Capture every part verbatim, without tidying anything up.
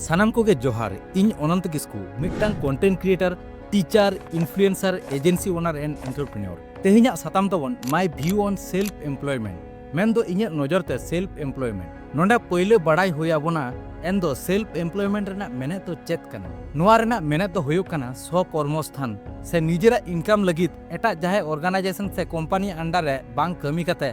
ᱥᱟᱱᱟᱢ ᱠᱚᱜᱮ ᱡᱚᱦᱟᱨ᱾ ᱤᱧ ᱚᱱᱚᱱᱛ ᱠᱤᱥᱠᱩ, ᱢᱤᱫᱴᱟᱝ content creator, teacher, influencer, agency owner and entrepreneur᱾ ᱛᱮᱦᱮᱧᱟᱜ ᱥᱟᱛᱟᱢ ᱛᱟᱵᱚᱱ my view on self employment, ᱢᱮᱱᱫᱚ ᱤᱧᱟᱹᱜ ᱱᱚᱡᱚᱨ ᱛᱮ self employment᱾ ᱱᱚᱰᱮ ᱯᱳᱭᱞᱳ ᱵᱟᱲᱟᱭ ᱦᱩᱭ ᱟᱵᱚᱱᱟ, ᱮᱱᱫᱚ self employment ᱨᱮᱱᱟᱜ ᱢᱮᱱᱮᱫ ᱫᱚ ᱪᱮᱫ ᱠᱟᱱᱟ? ᱱᱚᱣᱟ ᱨᱮᱱᱟᱜ ᱢᱮᱱᱮᱫ ᱫᱚ ᱦᱩᱭᱩᱜ ᱠᱟᱱᱟ ᱥᱚ ᱠᱚᱨᱢᱚᱥᱛᱷᱟᱱ ᱥᱮ ᱱᱤᱡᱮᱨᱟᱜ income ᱞᱟᱹᱜᱤᱫ ᱮᱴᱟᱜ ᱡᱟᱦᱟᱸᱭ organization ᱥᱮ company under ᱨᱮ ᱵᱟᱝ ᱠᱟᱹᱢᱤ ᱠᱟᱛᱮ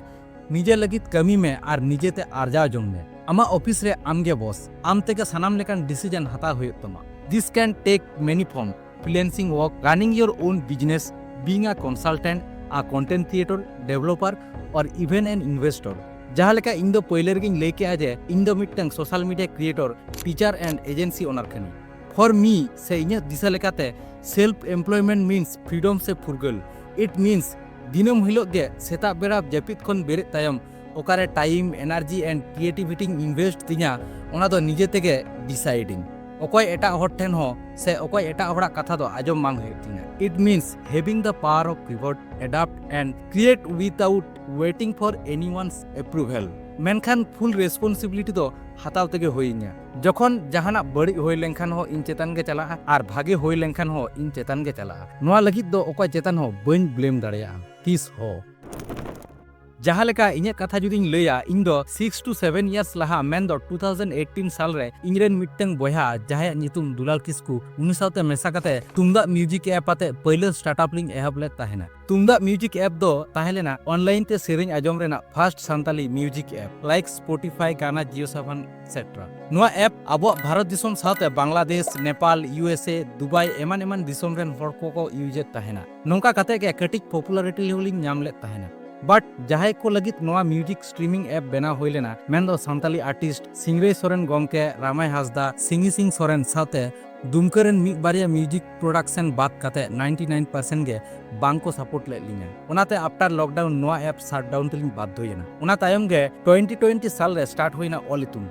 ᱱᱤᱡᱮ ᱞᱟᱹᱜᱤᱫ ᱠᱟᱹᱢᱤ ᱢᱮ ᱟᱨ ᱱᱤᱡᱮᱛᱮ ᱟᱨᱡᱟᱣ ᱡᱚᱝ ᱢᱮ᱾ ᱟᱢᱟᱜ ᱚᱯᱷᱤᱥ ᱨᱮ ᱟᱢ ᱜᱮ ᱵᱚᱥ, ᱟᱢ ᱛᱮᱜᱮ ᱥᱟᱱᱟᱢ ᱞᱮᱠᱟᱱ decision ᱦᱟᱛᱟᱣ ᱦᱩᱭᱩᱜ ᱛᱟᱢᱟ᱾ This can take many form, freelancing work, running your own business, being a consultant, a content creator, developer, or even an investor᱾ ᱡᱟᱦᱟᱸ ᱞᱮᱠᱟ ᱤᱧ ᱫᱚ ᱯᱳᱭᱞᱳ ᱨᱮᱜᱮᱧ ᱞᱟᱹᱭ ᱠᱮᱜᱼᱟ ᱡᱮ ᱤᱧ ᱫᱚ ᱢᱤᱫᱴᱟᱝ social media creator, teacher and agency owner ᱠᱟᱹᱱᱟᱹᱧ᱾ For me ᱥᱮ ᱤᱧᱟᱹᱜ ᱫᱤᱥᱟᱹ ᱞᱮᱠᱟᱛᱮ self employment means freedom ᱥᱮ ᱯᱷᱩᱨᱜᱟᱹᱞ᱾ It means ᱫᱤᱱᱟᱹᱢ ᱦᱤᱞᱳᱜ ᱜᱮ ᱥᱮᱛᱟᱜ ᱵᱮᱲᱟ ᱡᱟᱹᱯᱤᱫ ᱠᱷᱚᱱ ᱵᱮᱨᱮᱫ ᱛᱟᱭᱚᱢ ᱚᱠᱟᱨᱮ time, energy and creativity ᱤᱧ invest ᱛᱤᱧᱟ, ᱚᱱᱟ ᱫᱚ ᱱᱤᱡᱮ ᱛᱮᱜᱮ decide ᱤᱧ᱾ ᱚᱠᱚᱭ ᱮᱴᱟᱜ ᱦᱚᱲ ᱴᱷᱮᱱ ᱦᱚᱸ ᱥᱮ ᱚᱠᱚᱭ ᱮᱴᱟᱜ ᱦᱚᱲᱟᱜ ᱠᱟᱛᱷᱟ ᱫᱚ ᱟᱸᱡᱚᱢ ᱵᱟᱝ ᱦᱩᱭᱩᱜ ᱛᱤᱧᱟ᱾ It means having the power of pivot, adapt and create without waiting for anyone's approval᱾ ᱢᱮᱱᱠᱷᱟᱱ full responsibility ᱫᱚ ᱦᱟᱛᱟᱣ ᱛᱮᱜᱮ ᱦᱩᱭᱤᱧᱟ᱾ ᱡᱚᱠᱷᱚᱱ ᱡᱟᱦᱟᱱᱟᱜ ᱵᱟᱹᱲᱤᱡ ᱦᱩᱭ ᱞᱮᱱᱠᱷᱟᱱ ᱦᱚᱸ ᱤᱧ ᱪᱮᱛᱟᱱ ᱜᱮ ᱪᱟᱞᱟᱜᱼᱟ ᱟᱨ ᱵᱷᱟᱜᱮ ᱦᱩᱭ ᱞᱮᱱᱠᱷᱟᱱ ᱦᱚᱸ ᱤᱧ ᱪᱮᱛᱟᱱ ᱜᱮ ᱪᱟᱞᱟᱜᱼᱟ᱾ ᱱᱚᱣᱟ ᱞᱟᱹᱜᱤᱫ ᱫᱚ ᱚᱠᱚᱭ ᱪᱮᱛᱟᱱ ᱦᱚᱸ ᱵᱟᱹᱧ blame ᱫᱟᱲᱮᱭᱟᱜᱼᱟ ᱛᱤᱥ ᱦᱚᱸ᱾ ᱡᱟᱦᱟᱸ ᱞᱮᱠᱟ ᱤᱧᱟᱹᱜ ᱠᱟᱛᱷᱟ ᱡᱩᱫᱤᱧ ᱞᱟᱹᱭᱟ, ᱤᱧ ᱫᱚ six to seven years ᱞᱟᱦᱟ, ᱢᱮᱱᱫᱚ two thousand eighteen ᱥᱟᱞ ᱨᱮ ᱤᱧᱨᱮᱱ ᱢᱤᱫᱴᱟᱝ ᱵᱚᱭᱦᱟ ᱡᱟᱦᱟᱸᱭᱟᱜ ᱧᱩᱛᱩᱢ ᱫᱩᱞᱟᱞ ᱠᱤᱥᱠᱩ, ᱩᱱᱤ ᱥᱟᱶᱛᱮ ᱢᱮᱥᱟ ᱠᱟᱛᱮ ᱛᱩᱢᱫᱟᱜ music app ᱟᱛᱮ ᱯᱟᱹᱭᱞᱟᱹ startup ᱞᱤᱧ ᱮᱦᱚᱵ ᱞᱮᱫ ᱛᱟᱦᱮᱱᱟ᱾ ᱛᱩᱢᱫᱟᱜ music app ᱫᱚ ᱛᱟᱦᱮᱸ ᱞᱮᱱᱟ online ᱛᱮ ᱥᱮᱨᱮᱧ ᱟᱸᱡᱚᱢ ᱨᱮᱱᱟᱜ first Santali music app, like Spotify, Gaana, JioSaavn, et cetera᱾ ᱱᱚᱣᱟ app ᱟᱵᱚᱣᱟᱜ ᱵᱷᱟᱨᱚᱛ ᱫᱤᱥᱚᱢ ᱥᱟᱶᱛᱮ Bangladesh, Nepal, U S A, Dubai ᱮᱢᱟᱱ ᱮᱢᱟᱱ ᱫᱤᱥᱚᱢ ᱨᱮᱱ ᱦᱚᱲ ᱠᱚᱠᱚ use ᱮᱫ ᱛᱟᱦᱮᱱᱟ᱾ ᱱᱚᱝᱠᱟ ᱠᱟᱛᱮ ᱜᱮ ᱠᱟᱹᱴᱤᱡ popularity ᱦᱚᱸᱞᱤᱧ ᱧᱟᱢ ᱞᱮᱫ ᱛᱟᱦᱮᱱᱟ᱾ But ᱡᱟᱦᱟᱸᱭ ᱠᱚ ᱞᱟᱹᱜᱤᱫ ᱱᱚᱣᱟ music streaming app ᱵᱮᱱᱟᱣ ᱦᱩᱭ ᱞᱮᱱᱟ, ᱢᱮᱱᱫᱚ ᱥᱟᱱᱛᱟᱞᱤ artist ᱥᱤᱝᱨᱟᱹᱭ ᱥᱚᱨᱮᱱ ᱜᱚᱢᱠᱮ, ᱨᱟᱢᱟᱭ ᱦᱟᱸᱥᱫᱟ, ᱥᱤᱝᱦᱤ ᱥᱤᱝ ᱥᱚᱨᱮᱱ ᱥᱟᱶᱛᱮ ᱫᱩᱢᱠᱟᱹ ᱨᱮᱱ ᱢᱤᱫ ᱵᱟᱨᱭᱟ music production ᱵᱟᱫ ᱠᱟᱛᱮ ninety nine percent ᱜᱮ ᱵᱟᱝ ᱠᱚ support ᱞᱮᱫ ᱞᱤᱧᱟ᱾ ᱚᱱᱟᱛᱮ after lockdown ᱱᱚᱣᱟ app shutdown ᱛᱮᱞᱤᱧ ᱵᱟᱫᱽᱫᱷᱚᱭᱮᱱᱟ᱾ ᱚᱱᱟ ᱛᱟᱭᱚᱢ ᱜᱮ twenty twenty ᱥᱟᱞ ᱨᱮ start ᱦᱩᱭᱱᱟ ᱚᱞ ᱤᱛᱩᱱ,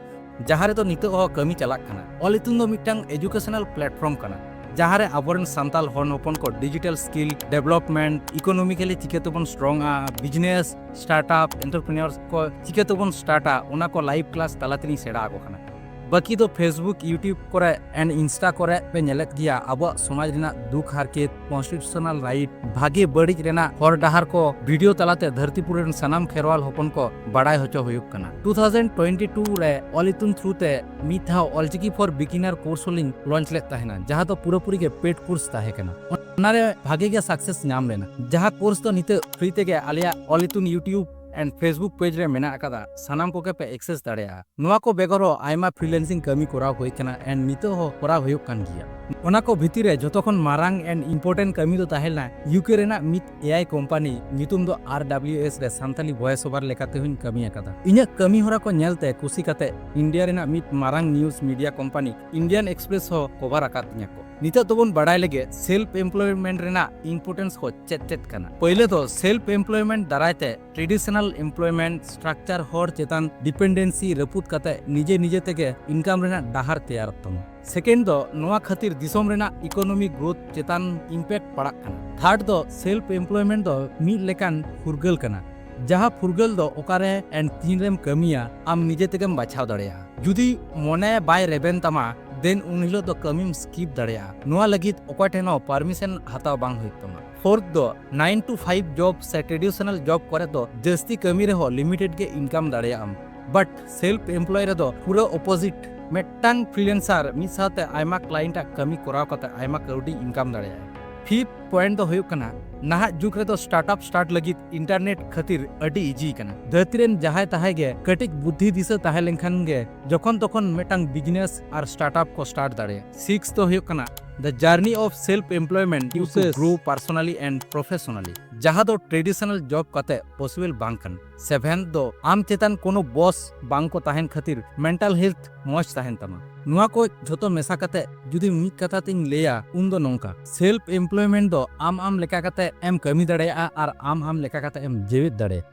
ᱡᱟᱦᱟᱸ ᱨᱮᱫᱚ ᱱᱤᱛᱚᱜ ᱦᱚᱸ ᱠᱟᱹᱢᱤ ᱪᱟᱞᱟᱜ ᱠᱟᱱᱟ᱾ ᱚᱞ ᱤᱛᱩᱱ ᱫᱚ ᱢᱤᱫᱴᱟᱝ educational platform ᱠᱟᱱᱟ, ᱡᱟᱦᱟᱸ ᱨᱮ ᱟᱵᱚᱨᱮᱱ ᱥᱟᱱᱛᱟᱞ ᱦᱚᱱ ᱦᱚᱯᱚᱱ ᱠᱚ digital skill development, economically ᱪᱤᱠᱟᱹ ᱛᱮᱵᱚᱱ strong ᱟ, business, startup, entrepreneurs ᱠᱚ ᱪᱤᱠᱟᱹ ᱛᱮᱵᱚᱱ start ᱟ, ᱚᱱᱟ ᱠᱚ live class ᱛᱟᱞᱟ ᱛᱮᱞᱤᱧ ᱥᱮᱬᱟ ᱟᱠᱚ ᱠᱟᱱᱟ᱾ ᱵᱟᱹᱠᱤ ᱫᱚ Facebook, YouTube ᱠᱚᱨᱮ and Insta ᱠᱚᱨᱮ ᱯᱮ ᱧᱮᱞᱮᱫ ᱜᱮᱭᱟ ᱟᱵᱚᱣᱟᱜ ᱥᱚᱢᱟᱡᱽ ᱨᱮᱱᱟᱜ ᱫᱩᱠ ᱦᱟᱨᱠᱮᱛ, constitutional right, ᱵᱷᱟᱜᱮ ᱵᱟᱹᱲᱤᱡ ᱨᱮᱱᱟᱜ ᱦᱚᱨ ᱰᱟᱦᱟᱨ ᱠᱚ video ᱛᱟᱞᱟᱛᱮ ᱫᱷᱟᱹᱨᱛᱤᱯᱩᱨᱤ ᱨᱮᱱ ᱥᱟᱱᱟᱢ ᱠᱷᱮᱨᱣᱟᱞ ᱦᱚᱯᱚᱱ ᱠᱚ ᱵᱟᱲᱟᱭ ᱦᱚᱪᱚ ᱦᱩᱭᱩᱜ ᱠᱟᱱᱟ᱾ ᱴᱩ ᱛᱷᱟᱣᱡᱮᱱᱰ ᱴᱩᱭᱮᱱᱴᱤ ᱴᱩ ᱨᱮ ᱚᱞ ᱤᱛᱩᱱ through ᱛᱮ ᱢᱤᱫ ᱫᱷᱟᱣ Olchiki for Beginner course ᱦᱚᱸᱞᱤᱧ launch ᱞᱮᱫ ᱛᱟᱦᱮᱱᱟ, ᱡᱟᱦᱟᱸ ᱫᱚ ᱯᱩᱨᱟᱹᱯᱩᱨᱤ ᱜᱮ paid course ᱛᱟᱦᱮᱸ ᱠᱟᱱᱟ᱾ ᱚᱱᱟᱨᱮ ᱵᱷᱟᱜᱮ ᱜᱮ success ᱧᱟᱢ ᱞᱮᱱᱟ, ᱡᱟᱦᱟᱸ course ᱫᱚ ᱱᱤᱛᱚᱜ free ᱛᱮᱜᱮ ᱟᱞᱮᱭᱟᱜ ᱚᱞ ᱤᱛᱩᱱ YouTube and Facebook page ᱨᱮ ᱢᱮᱱᱟᱜ ᱟᱠᱟᱫᱟ, ᱥᱟᱱᱟᱢ ᱠᱚᱜᱮ ᱯᱮ access ᱫᱟᱲᱮᱭᱟᱜᱼᱟ᱾ ᱱᱚᱣᱟ ᱠᱚ ᱵᱮᱜᱚᱨ ᱦᱚᱸ ᱟᱭᱢᱟ freelancing ᱠᱟᱹᱢᱤ ᱠᱚᱨᱟᱣ ᱦᱩᱭ ᱠᱟᱱᱟ and ᱱᱤᱛᱚᱜ ᱦᱚᱸ ᱠᱚᱨᱟᱣ ᱦᱩᱭᱩᱜ ᱠᱟᱱ ᱜᱮᱭᱟ᱾ ᱚᱱᱟ ᱠᱚ ᱵᱷᱤᱛᱤᱨ ᱨᱮ ᱡᱚᱛᱚ ᱠᱷᱚᱱ ᱢᱟᱨᱟᱝ and important ᱠᱟᱹᱢᱤ ᱫᱚ ᱛᱟᱦᱮᱸ ᱞᱮᱱᱟ UK ᱨᱮᱱᱟᱜ ᱢᱤᱫ AI company, ᱧᱩᱛᱩᱢ ᱫᱚ R W S ᱨᱮ Santali voice over ᱞᱮᱠᱟᱛᱮ ᱦᱚᱸᱧ ᱠᱟᱹᱢᱤ ᱟᱠᱟᱫᱟ᱾ ᱤᱧᱟᱹᱜ ᱠᱟᱹᱢᱤ ᱦᱚᱨᱟ ᱠᱚ ᱧᱮᱞᱛᱮ ᱠᱩᱥᱤ ᱠᱟᱛᱮ India ᱨᱮᱱᱟᱜ ᱢᱤᱫ ᱢᱟᱨᱟᱝ news media company Indian Express ᱦᱚᱸ cover ᱟᱠᱟᱫ ᱛᱤᱧᱟ ᱠᱚ᱾ ᱱᱤᱛᱚᱜ ᱫᱚᱵᱚᱱ ᱵᱟᱲᱟᱭ ᱞᱮᱜᱮ self employment ᱨᱮᱱᱟᱜ importance ᱠᱚ ᱪᱮᱫ ᱪᱮᱫ ᱠᱟᱱᱟ᱾ ᱯᱳᱭᱞᱳ ᱫᱚ self employment ᱫᱟᱨᱟᱭ ᱛᱮ traditional employment structure ᱦᱚᱲ ᱪᱮᱛᱟᱱ dependency ᱨᱟᱹᱯᱩᱫ ᱠᱟᱛᱮ ᱱᱤᱡᱮ ᱱᱤᱡᱮ ᱛᱮᱜᱮ income ᱨᱮᱱᱟᱜ ᱰᱟᱦᱟᱨ ᱛᱮᱭᱟᱨᱚᱜ ᱛᱟᱢᱟ᱾ Second ᱫᱚ ᱱᱚᱣᱟ ᱠᱷᱟᱹᱛᱤᱨ ᱫᱤᱥᱚᱢ ᱨᱮᱱᱟᱜ economic growth ᱪᱮᱛᱟᱱ impact ᱯᱟᱲᱟᱜ ᱠᱟᱱᱟ᱾ Third ᱫᱚ self employment ᱫᱚ ᱢᱤᱫ ᱞᱮᱠᱟᱱ ᱯᱷᱩᱨᱜᱟᱹᱞ ᱠᱟᱱᱟ, ᱡᱟᱦᱟᱸ ᱯᱷᱩᱨᱜᱟᱹᱞ ᱫᱚ ᱚᱠᱟᱨᱮ and ᱛᱤᱱᱨᱮᱢ ᱠᱟᱹᱢᱤᱭᱟ ᱟᱢ ᱱᱤᱡᱮ ᱛᱮᱜᱮᱢ ᱵᱟᱪᱷᱟᱣ ᱫᱟᱲᱮᱭᱟᱜᱼᱟ᱾ ᱡᱩᱫᱤ ᱢᱚᱱᱮ ᱵᱟᱭ ᱨᱮᱵᱮᱱ ᱛᱟᱢᱟ, then ᱩᱱ ᱦᱤᱞᱳᱜ ᱫᱚ ᱠᱟᱹᱢᱤᱢ skip ᱫᱟᱲᱮᱭᱟᱜᱼᱟ᱾ ᱱᱚᱣᱟ ᱞᱟᱹᱜᱤᱫ ᱚᱠᱚᱭ ᱴᱷᱮᱱ ᱦᱚᱸ permission ᱦᱟᱛᱟᱣ ᱵᱟᱝ ᱦᱩᱭᱩᱜ ᱛᱟᱢᱟ᱾ Fourth ᱫᱚ nine to five job ᱥᱮ traditional job ᱠᱚᱨᱮ ᱫᱚ ᱡᱟᱹᱥᱛᱤ ᱠᱟᱹᱢᱤ ᱨᱮᱦᱚᱸ limited ᱜᱮ income ᱫᱟᱲᱮᱭᱟᱜ ᱟᱢ, but self employ ᱨᱮᱫᱚ ᱯᱩᱨᱟᱹ opposite, ᱢᱤᱫᱴᱟᱝ freelancer ᱢᱤᱫ ᱥᱟᱶᱛᱮ ᱟᱭᱢᱟ client ᱟᱜ ᱠᱟᱹᱢᱤ ᱠᱚᱨᱟᱣ ᱠᱟᱛᱮ ᱟᱭᱢᱟ ᱠᱟᱹᱣᱰᱤ income ᱫᱟᱲᱮᱭᱟᱜᱼᱟ᱾ Fifth point ᱫᱚ ᱦᱩᱭᱩᱜ ᱠᱟᱱᱟ, ᱱᱟᱦᱟᱜ ᱡᱩᱜᱽ ᱨᱮᱫᱚ startup start ᱞᱟᱹᱜᱤᱫ internet ᱠᱷᱟᱹᱛᱤᱨ ᱟᱹᱰᱤ easy ᱠᱟᱱᱟ᱾ ᱫᱷᱟᱹᱨᱛᱤ ᱨᱮᱱ ᱡᱟᱦᱟᱸᱭ ᱛᱟᱦᱟᱸᱭ ᱜᱮ ᱠᱟᱹᱴᱤᱡ ᱵᱩᱫᱽᱫᱷᱤ ᱫᱤᱥᱟᱹ ᱛᱟᱦᱮᱸ ᱞᱮᱱᱠᱷᱟᱱ ᱜᱮ ᱡᱚᱠᱷᱚᱱ ᱛᱚᱠᱷᱚᱱ ᱢᱤᱫᱴᱟᱝ business ᱟᱨ startup ᱠᱚ start ᱫᱟᱲᱮᱭᱟᱜᱼᱟ᱾ Sixth ᱫᱚ ᱦᱩᱭᱩᱜ ᱠᱟᱱᱟ, the journey of self employment you to process grow personally and professionally, ᱡᱟᱦᱟᱸ ᱫᱚ traditional job ᱠᱟᱛᱮ possible ᱵᱟᱝ ᱠᱟᱱᱟ᱾ Seventh ᱫᱚ ᱟᱢ ᱪᱮᱛᱟᱱ ᱠᱳᱱᱳ boss ᱵᱟᱝ ᱠᱚ ᱛᱟᱦᱮᱱ ᱠᱷᱟᱹᱛᱤᱨ mental health ᱢᱚᱸᱡᱽ ᱛᱟᱦᱮᱱ ᱛᱟᱢᱟ᱾ ᱱᱚᱣᱟ ᱠᱚ ᱡᱷᱚᱛᱚ ᱢᱮᱥᱟ ᱠᱟᱛᱮ ᱡᱩᱫᱤ ᱢᱤᱫ ᱠᱟᱛᱷᱟ ᱛᱤᱧ ᱞᱟᱹᱭᱟ, ᱩᱱ ᱫᱚ ᱱᱚᱝᱠᱟ, self employment ᱫᱚ ᱟᱢ ᱟᱢ ᱞᱮᱠᱟ ᱠᱟᱛᱮ ᱮᱢ ᱠᱟᱹᱢᱤ ᱫᱟᱲᱮᱭᱟᱜᱼᱟ ᱟᱨ ᱟᱢ ᱟᱢ ᱞᱮᱠᱟ ᱠᱟᱛᱮ ᱮᱢ ᱡᱮᱣᱮᱫ ᱫᱟᱲᱮᱭᱟᱜᱼᱟ᱾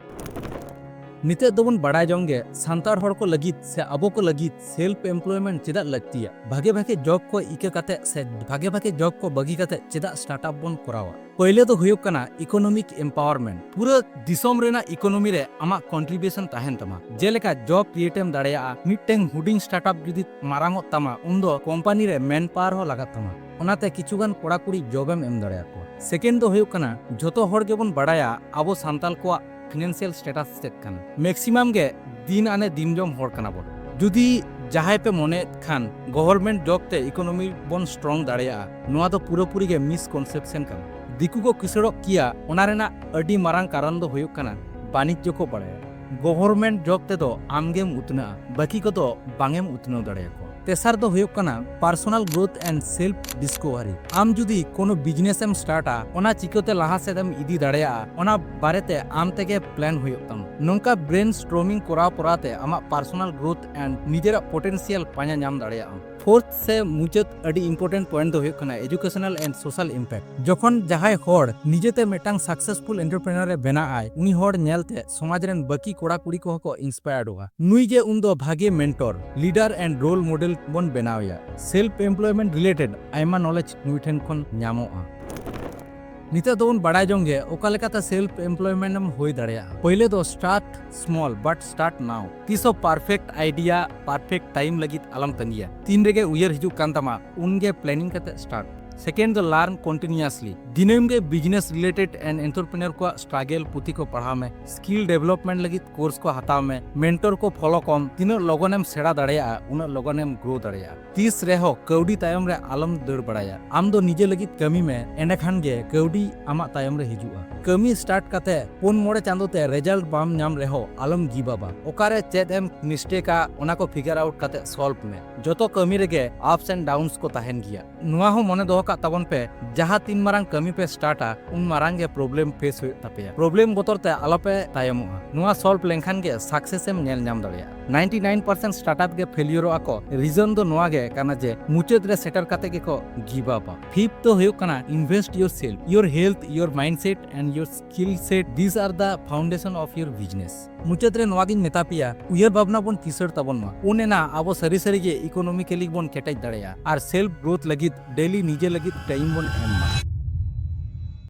ᱱᱤᱛᱚᱜ ᱫᱚᱵᱚᱱ ᱵᱟᱲᱟᱭ ᱡᱚᱝ ᱜᱮ ᱥᱟᱱᱛᱟᱲ ᱦᱚᱲ ᱠᱚ ᱞᱟᱹᱜᱤᱫ ᱥᱮ ᱟᱵᱚ ᱠᱚ ᱞᱟᱹᱜᱤᱫ self employment ᱪᱮᱫᱟᱜ ᱞᱟᱹᱠᱛᱤᱭᱟ, ᱵᱷᱟᱜᱮ ᱵᱷᱟᱜᱮ job ᱠᱚ ᱤᱠᱟᱹ ᱠᱟᱛᱮ ᱥᱮ ᱵᱷᱟᱜᱮ ᱵᱷᱟᱜᱮ job ᱠᱚ ᱵᱟᱹᱜᱤ ᱠᱟᱛᱮ ᱪᱮᱫᱟᱜ startup ᱵᱚᱱ ᱠᱚᱨᱟᱣᱟ᱾ ᱯᱳᱭᱞᱳ ᱫᱚ ᱦᱩᱭᱩᱜ ᱠᱟᱱᱟ economic empowerment᱾ ᱯᱩᱨᱟᱹ ᱫᱤᱥᱚᱢ ᱨᱮᱱᱟᱜ economy ᱨᱮ ᱟᱢᱟᱜ contribution ᱛᱟᱦᱮᱱ ᱛᱟᱢᱟ, ᱡᱮᱞᱮᱠᱟ job create ᱮᱢ ᱫᱟᱲᱮᱭᱟᱜᱼᱟ᱾ ᱢᱤᱫᱴᱟᱝ ᱦᱩᱰᱤᱧ startup ᱡᱩᱫᱤ ᱢᱟᱨᱟᱝᱚᱜ ᱛᱟᱢᱟ, ᱩᱱᱫᱚ company ᱨᱮ manpower ᱦᱚᱸ ᱞᱟᱜᱟᱜ ᱛᱟᱢᱟ᱾ ᱚᱱᱟᱛᱮ ᱠᱤᱪᱷᱩᱜᱟᱱ ᱠᱚᱲᱟ ᱠᱩᱲᱤ job ᱮᱢ ᱮᱢ ᱫᱟᱲᱮᱭᱟᱠᱚᱣᱟ᱾ Second ᱫᱚ ᱦᱩᱭᱩᱜ ᱠᱟᱱᱟ, ᱡᱷᱚᱛᱚ ᱦᱚᱲ ᱜᱮᱵᱚᱱ ᱵᱟᱲᱟᱭᱟ ᱟᱵᱚ ᱥᱟᱱᱛᱟᱲ ᱠᱚᱣᱟᱜ financial status ᱪᱮᱫ ᱠᱟᱱᱟ᱾ Maximum ᱜᱮ ᱫᱤᱱ ᱟᱱᱮ ᱫᱤᱱ ᱡᱚᱢ ᱦᱚᱲ ᱠᱟᱱᱟ ᱵᱚᱱ᱾ ᱡᱩᱫᱤ ᱡᱟᱦᱟᱸᱭ ᱯᱮ ᱢᱚᱱᱮᱭᱮᱫ ᱠᱷᱟᱱ government job ᱛᱮ economy ᱵᱚᱱ strong ᱫᱟᱲᱮᱭᱟᱜᱼᱟ, ᱱᱚᱣᱟ ᱫᱚ ᱯᱩᱨᱟᱹᱯᱩᱨᱤ ᱜᱮ misconception ᱠᱟᱱᱟ᱾ ᱫᱤᱠᱩ ᱠᱚ ᱠᱤᱥᱟᱹᱲᱚᱜ ᱠᱮᱭᱟ, ᱚᱱᱟ ᱨᱮᱱᱟᱜ ᱟᱹᱰᱤ ᱢᱟᱨᱟᱝ ᱠᱟᱨᱚᱱ ᱫᱚ ᱦᱩᱭᱩᱜ ᱠᱟᱱᱟ ᱵᱟᱱᱤᱡᱽᱡᱚ ᱠᱚ ᱵᱟᱲᱟᱭᱟ᱾ Government job ᱛᱮᱫᱚ ᱟᱢᱜᱮᱢ ᱩᱛᱱᱟᱹᱜᱼᱟ, ᱵᱟᱹᱠᱤ ᱠᱚᱫᱚ ᱵᱟᱝ ᱮᱢ ᱩᱛᱱᱟᱹᱣ ᱫᱟᱲᱮᱭᱟᱠᱚᱣᱟ᱾ ᱛᱮᱥᱟᱨ ᱫᱚ ᱦᱩᱭᱩᱜ ᱠᱟᱱᱟ personal growth and self discovery᱾ ᱟᱢ ᱡᱩᱫᱤ ᱠᱳᱱᱳ business ᱮᱢ startᱟ, ᱚᱱᱟ ᱪᱤᱠᱟᱹᱛᱮ ᱞᱟᱦᱟ ᱥᱮᱫ ᱮᱢ ᱤᱫᱤ ᱫᱟᱲᱮᱭᱟᱜᱼᱟ, ᱚᱱᱟ ᱵᱟᱨᱮᱛᱮ ᱟᱢ ᱛᱮᱜᱮ plan ᱦᱩᱭᱩᱜ ᱛᱟᱢᱟ᱾ ᱱᱚᱝᱠᱟ brainstorming ᱠᱚᱨᱟᱣ ᱠᱚᱨᱟᱣ ᱛᱮ ᱟᱢᱟᱜ personal growth and ᱱᱤᱡᱮᱨᱟᱜ potential ᱯᱟᱸᱡᱟ ᱧᱟᱢ ᱫᱟᱲᱮᱭᱟᱜ ᱟᱢ᱾ Fourth ᱥᱮ ᱢᱩᱪᱟᱹᱫ ᱟᱹᱰᱤ important point ᱫᱚ ᱦᱩᱭᱩᱜ ᱠᱟᱱᱟ educational and social impact᱾ ᱡᱚᱠᱷᱚᱱ ᱡᱟᱦᱟᱸᱭ ᱦᱚᱲ ᱱᱤᱡᱮᱛᱮ ᱢᱤᱫᱴᱟᱝ successful entrepreneur ᱮ ᱵᱮᱱᱟᱜ ᱟᱭ, ᱩᱱᱤ ᱦᱚᱲ ᱧᱮᱞᱛᱮ ᱥᱚᱢᱟᱡᱽ ᱨᱮᱱ ᱵᱟᱹᱠᱤ ᱠᱚᱲᱟ ᱠᱩᱲᱤ ᱠᱚᱦᱚᱸ ᱠᱚ inspiredᱚᱜᱼᱟ᱾ ᱱᱩᱭ ᱜᱮ ᱩᱱᱫᱚ ᱵᱷᱟᱜᱮ mentor, leader and role model ᱵᱚᱱ ᱵᱮᱱᱟᱣᱮᱭᱟ᱾ Self employment related ᱟᱭᱢᱟ knowledge ᱱᱩᱭ ᱴᱷᱮᱱ ᱠᱷᱚᱱ ᱧᱟᱢᱚᱜᱼᱟ᱾ ᱱᱤᱛᱚᱜ ᱫᱚᱵᱚᱱ ᱵᱟᱲᱟᱭ ᱡᱚᱝ ᱜᱮ ᱚᱠᱟ ᱞᱮᱠᱟᱛᱮ self employment ᱮᱢ ᱦᱩᱭ ᱫᱟᱲᱮᱭᱟᱜᱼᱟ᱾ ᱯᱳᱭᱞᱳ ᱫᱚ start small but start now᱾ ᱛᱤᱥ ᱦᱚᱸ perfect idea, perfect time ᱞᱟᱹᱜᱤᱫ ᱟᱞᱚᱢ ᱛᱟᱺᱜᱤᱭᱟ᱾ ᱛᱤᱱ ᱨᱮᱜᱮ ᱩᱭᱦᱟᱹᱨ ᱦᱤᱡᱩᱜ ᱠᱟᱱ ᱛᱟᱢᱟ, ᱩᱱᱜᱮ planning ᱠᱟᱛᱮ start᱾ Second ᱫᱚ learn continuously᱾ ᱫᱤᱱᱟᱹᱢ ᱜᱮ business related and entrepreneur ᱠᱚᱣᱟᱜ struggle ᱯᱩᱛᱷᱤ ᱠᱚ ᱯᱟᱲᱦᱟᱣ ᱢᱮ, skill development ᱞᱟᱹᱜᱤᱫ course ᱠᱚ ᱦᱟᱛᱟᱣ ᱢᱮ, mentor ᱠᱚ follow ᱠᱚᱢ᱾ ᱛᱤᱱᱟᱹᱜ ᱞᱚᱜᱚᱱᱮᱢ ᱥᱮᱬᱟ ᱫᱟᱲᱮᱭᱟᱜᱼᱟ, ᱩᱱᱟᱹᱜ ᱞᱚᱜᱚᱱᱮᱢ grow ᱫᱟᱲᱮᱭᱟᱜᱼᱟ᱾ ᱛᱤᱥ ᱨᱮᱦᱚᱸ ᱠᱟᱹᱣᱰᱤ ᱛᱟᱭᱚᱢ ᱨᱮ ᱟᱞᱚᱢ ᱫᱟᱹᱲ ᱵᱟᱲᱟᱭᱟ᱾ ᱟᱢ ᱫᱚ ᱱᱤᱡᱮ ᱞᱟᱹᱜᱤᱫ ᱠᱟᱹᱢᱤ ᱢᱮ, ᱮᱸᱰᱮᱠᱷᱟᱱ ᱜᱮ ᱠᱟᱹᱣᱰᱤ ᱟᱢᱟᱜ ᱛᱟᱭᱚᱢ ᱨᱮ ᱦᱤᱡᱩᱜᱼᱟ᱾ ᱠᱟᱹᱢᱤ start ᱠᱟᱛᱮ ᱯᱩᱱ ᱢᱚᱬᱮ ᱪᱟᱸᱫᱳ ᱛᱮ result ᱵᱟᱢ ᱧᱟᱢ ᱨᱮᱦᱚᱸ ᱟᱞᱚᱢ give up ᱟ᱾ ᱚᱠᱟᱨᱮ ᱪᱮᱫ ᱮᱢ mistakeᱟ, ᱚᱱᱟ ᱠᱚ figure out ᱠᱟᱛᱮ solve ᱢᱮ᱾ ᱡᱚᱛᱚ ᱠᱟᱹᱢᱤ ᱨᱮᱜᱮ ups and downs ᱠᱚ ᱛᱟᱦᱮᱱ ᱜᱮᱭᱟ᱾ ᱱᱚᱣᱟ ᱦᱚᱸ ᱢᱚᱱᱮ ᱫᱚᱦᱚ ᱠᱟᱜ ᱛᱟᱵᱚᱱ ᱯᱮ, ᱡᱟᱦᱟᱸ ᱛᱤᱱ ᱢᱟᱨᱟᱝ ᱠᱟᱹᱢᱤ ᱯᱮ startᱟ, ᱩᱱ ᱢᱟᱨᱟᱝ ᱜᱮ problem face ᱦᱩᱭᱩᱜ ᱛᱟᱯᱮᱭᱟ᱾ Problem ᱵᱚᱛᱚᱨ ᱛᱮ ᱟᱞᱚᱯᱮ ᱛᱟᱭᱚᱢᱚᱜᱼᱟ᱾ ᱱᱚᱣᱟ solve ᱞᱮᱱᱠᱷᱟᱱ ᱜᱮ success ᱮᱢ ᱧᱮᱞ ᱧᱟᱢ ᱫᱟᱲᱮᱭᱟᱜᱼᱟ᱾ ninety nine percent startup ᱜᱮ ᱯᱷᱮᱞᱤᱭᱚᱨᱚᱜᱼᱟ ᱠᱚ᱾ ᱨᱤᱡᱚᱱ ᱫᱚ ᱱᱚᱣᱟ ᱜᱮ ᱠᱟᱱᱟ ᱡᱮ ᱢᱩᱪᱟᱹᱫ ᱨᱮ ᱥᱮᱴᱮᱨ ᱠᱟᱛᱮ ᱜᱮᱠᱚ ᱜᱤᱵᱷ ᱟᱯᱟ᱾ ᱯᱷᱤᱯᱛᱷ ᱫᱚ ᱦᱩᱭᱩᱜ ᱠᱟᱱᱟ invest yourself, your health, your mindset and your skill set. These are the foundation of your business. ᱢᱩᱪᱟᱹᱫ ᱨᱮ ᱱᱚᱣᱟ ᱜᱤᱧ ᱢᱮᱛᱟ ᱯᱮᱭᱟ, ᱩᱭᱦᱟᱹᱨ ᱵᱷᱟᱵᱽᱱᱟ ᱵᱚᱱ ᱠᱤᱥᱟᱹᱬ ᱛᱟᱵᱚᱱ ᱢᱟ, ᱩᱱ ᱮᱱᱟ ᱟᱵᱚ ᱥᱟᱹᱨᱤ ᱥᱟᱹᱨᱤ ᱜᱮ ᱤᱠᱳᱱᱚᱢᱤᱠᱮᱞᱤ ᱵᱚᱱ ᱠᱮᱴᱮᱡ ᱫᱟᱲᱮᱭᱟᱜᱼᱟ ᱟᱨ ᱥᱮᱞᱯ ᱜᱨᱳᱛᱷ ᱞᱟᱹᱜᱤᱫ ᱰᱮᱞᱤ ᱱᱤᱡᱮ ᱞᱟᱹᱜᱤᱫ ᱴᱟᱭᱤᱢ ᱵᱚᱱ ᱮᱢ ᱢᱟ᱾